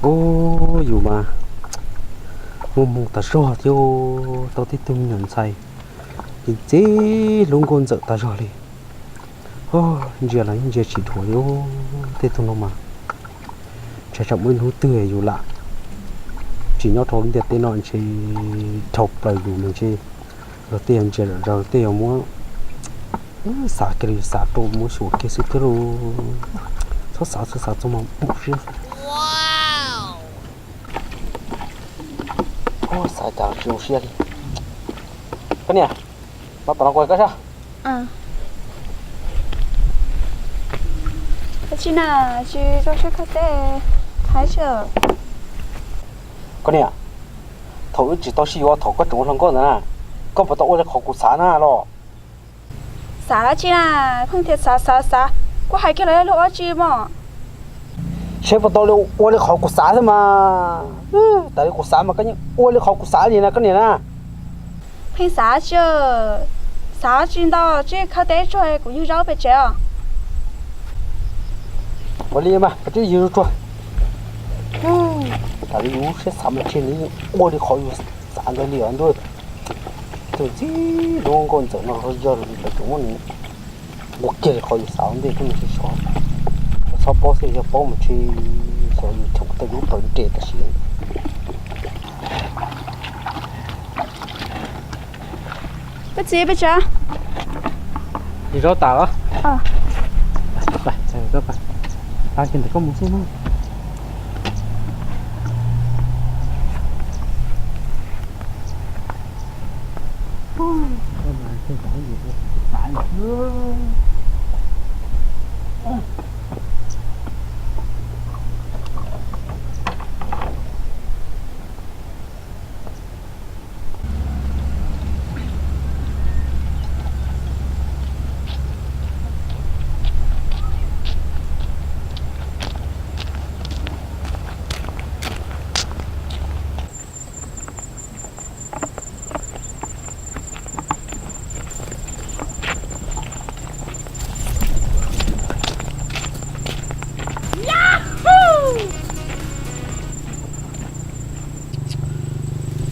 Ub, yus mas muaj hmoo tas zog thiab, tau tej tug me nyuam ntxhais ntxim hlub nkauj ntxawm tas zog li. Ntsia los yeej ntsia tsis dhuav li, tej tug no mas ntshe tsam muaj ib hnub twg yus lam tsis nyob rau lub ntiaj teb no ntshe dhau plaws yus mas ntshe luag tej yuav ntsia zam zaws, tej yuav muab xav kiag li, xav rau muab xyuas kiag xwb thiab lauj. Txhob xav, txhob xav txog mas npau siab xwb. Xav cas tsis zoo siab li. Koj niam, no tom no kuv hais koj sab. Tsis na, tsis tau sib khawb teb, hais tsis. Koj niam, thaum wb tsis tau sib yuav thaum koj tseem ua hluas nkauj ntawd na, koj puas tau ua li qhov kuv xav na los? Xav dab tsi na, pheej tias xav xav xav, kuv hais kiag los luag ua tsi mog. Seb puas tau ua li qhov kuv xav xwb mas. Tas li kuv xav mas koj yeej ua li qhov kuv xav li na koj niam na. Pheej xav tsi, xav tsis ntau, tsis khawb teb tsuag kuv yug zaub pem tsev os. Ua li mas koj twb yug tsuag. Tas li yus siab xav mas ntshe nws yeej ua li qhov yus xav ntawd li os ntuj. Tus ntxim hlub nkauj ntxawm no yog lawv tseem muab nws ua kiag li qhov yus xav ua ntej thiab mas tsis sov. Txhob paub xwb, yog paub mas ntshe xyov yus choom tau lub plawv nres tam sim. Koj txiv peb tsav. Yus zaub tas los? Pab kiag ntawm koj mus xwb na.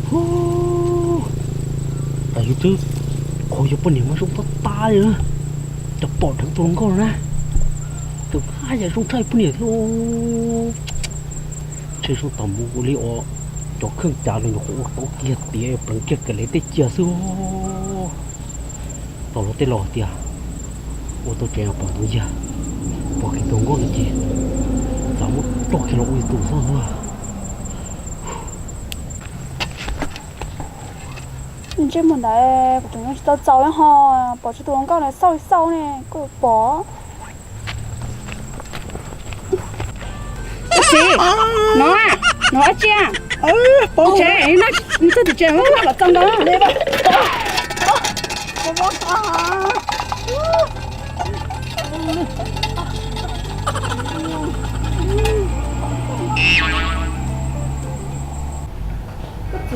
Hu, tas yus twb qhuas yus poj niam mas zoo tag tag li na. Cov pom dheev tus hluas nkauj na, tus haj yam zoo tshaj poj niam thiab. Ntshe zoo tas mus ua li os, cov kheej cas los nyuam qhuav ua tau kiag tiav pleev kiag kav liam tej cia xwb. Tau luag tej laus tias ua tau tsev pom tus yag, pom kiag tus nkauj no ces xav muab coj kiag los ua tus xwb ntag. Ntsej muag ntawd kuv tseem tsis tau txaus li ho, pom tsis tus nkauj ntawd xauj xauj ne kuj pom. Ub txiv, no, no dab tsi? Tsev no, txog tim tsev no los txog ntawd. Koj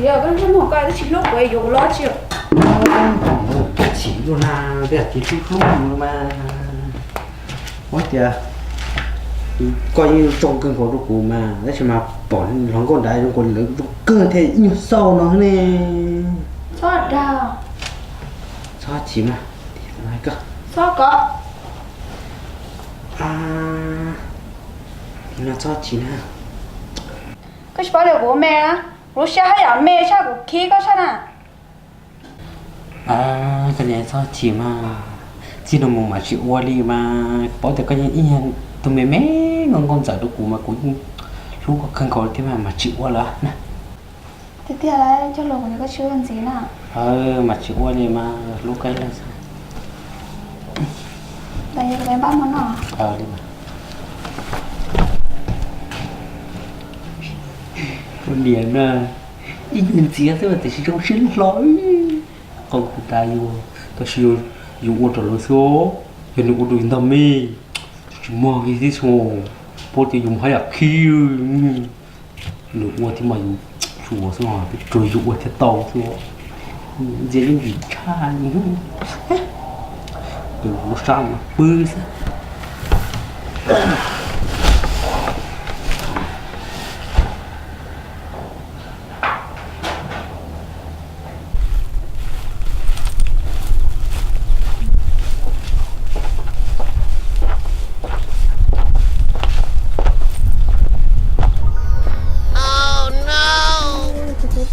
txiv, koj ntsej muag ko twb tsis hlub kuv yuav kuv los tsi? Tsis hlub na, twb hais tias hlub hlub mas. Ua tias koj yeej zoo kawg nkaus rau kuv mas, tab sis mas pom hluas nkauj nrad zoo nkaus lawv zoo kawg thiaj ib nyuag xauj no ne. Txhob dag. Txhob chim mas, txhob kov. No txhob chim na. Koj tsis paub tias kuv me na, kuv lub siab haj yam me tshaj kuv khib koj tshaj na. Koj niam txhob chim mas, txij no mus mam tsis ua li mas, paub tias koj yeej ib yam tus me me nkauj nkauj ntxawm rau kuv mas kuv yeej hlub koj kawg nkaus thiab mas, mam tsis ua lawm na. Tiag tiag lawm, cog lus kuv yuav koj tsis ua ntxiv na. Mam tsis ua li mas, hlub koj ib leeg xwb. Ntawd yog kuv npaj muag noj. Ua niam na, ib nyuag ntxiv xwb tiam sis zoo siab hlo. Qhov kuv tas yus, tab sis yus ua rau lawv xwb, yog nws ua rau yus ntag me, tsis muag li tib si, paub tias yus haj yam khib. Nws ua thiab mas yus xyuas xwb, peb tsuas yus ua thiaj tau xwb. Ntxias yeej vim tshaj li, lub sab mas pw xwb.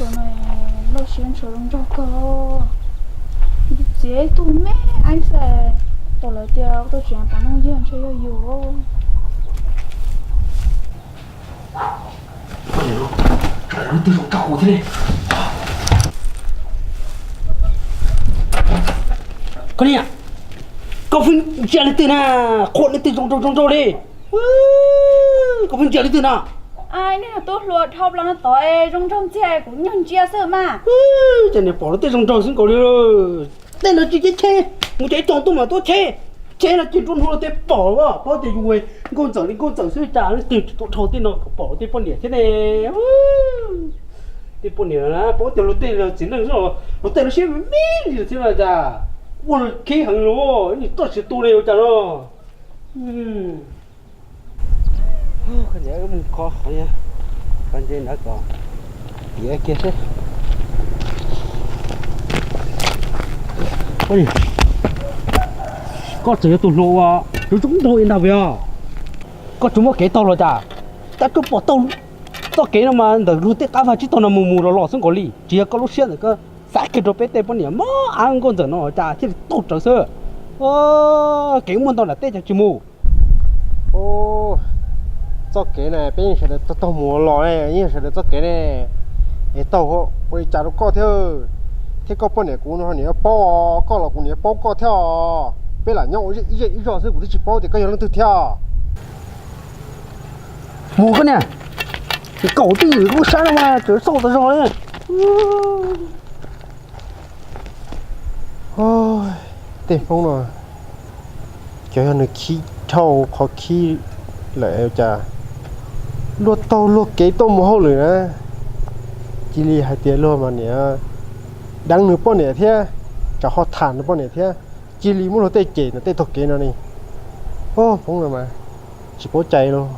Loj siab ntshaw zoo nraug kawg. Txiav ib tug me aib xwb, tom lawv tias tuaj tsev pom Looj Yawg ntshe yog yus. Koj niam, koj pheej ntsia leej twg na? Qhuas leej twg zoo nraug zoo nraug li? Koj pheej ntsia leej twg na? Ai, nej yog tub hluas dhau plaws no tod zoo nraug ntxiag, kuv nyuag ntsia xwb mas. Cas niam pom lawv tej zoo nraug xwb nkaus li. Tej no tsis cheb cheb, mus cov ib tog tuaj mas tuaj cheb. Cheb no ces nruab hnub lawv tej pom, paub tias yus nkauj ntxawm li nkauj ntxawm xwb cas leej twg tsis tuaj dhau tej no kom pom tej poj niam thiab ne. Tej poj niam na paub tias luag tej txiv neej xwb, luag tej lub siab me me li xwb no cas ua khib heev li, txoj sia tu li ua cas no. Koj niam, wb mus kho qhov nce ntawd kom tiav kiag seb. Koj tseem yog tus hluas uas zoo zoo nraug li ntag puas yog? Koj tsis muaj kev taug los cas? Cas tsuas pom taug txoj kev no mas ntawm luag tej qab vaj tsib taug no mus mus los los xwb nkaus li. Tsis yog koj lub siab ntawm koj xav kiag rau peb tej poj niam mob ab nkauj ntxawm no cas thiaj li taug rawv xwb. Kev muaj ntau nram teb cas tsis mus. Txoj kev na peb yeej sawv daws taug taug mus los ne, yeej sawv daws txoj kev ne. Es taug ua li cas rau koj thiab, thiab koj poj niam kuv no niam yuav paub, koj los kuv niam yuav paub koj thiab os. Peb lam nyob ua ib zej ib zog xwb kuv twb tsis paub tias koj yog leej twg thiab. Mus koj niam, kaum twj ywm lub sab no mas tseem xauj tas zog li. Tej Hmoob no cov yog nws khib dhau qhov khib lawm cas luag taug luag kev tuaj mus hauj lwm na. Cia li hais tias luag mas niam deev nws poj niam thiab, tsam ho tham nws poj niam thiab, cia li muab luag tej cem ntawm tej taug kev no ne. Hmoob no mas tsis paub cai lauj.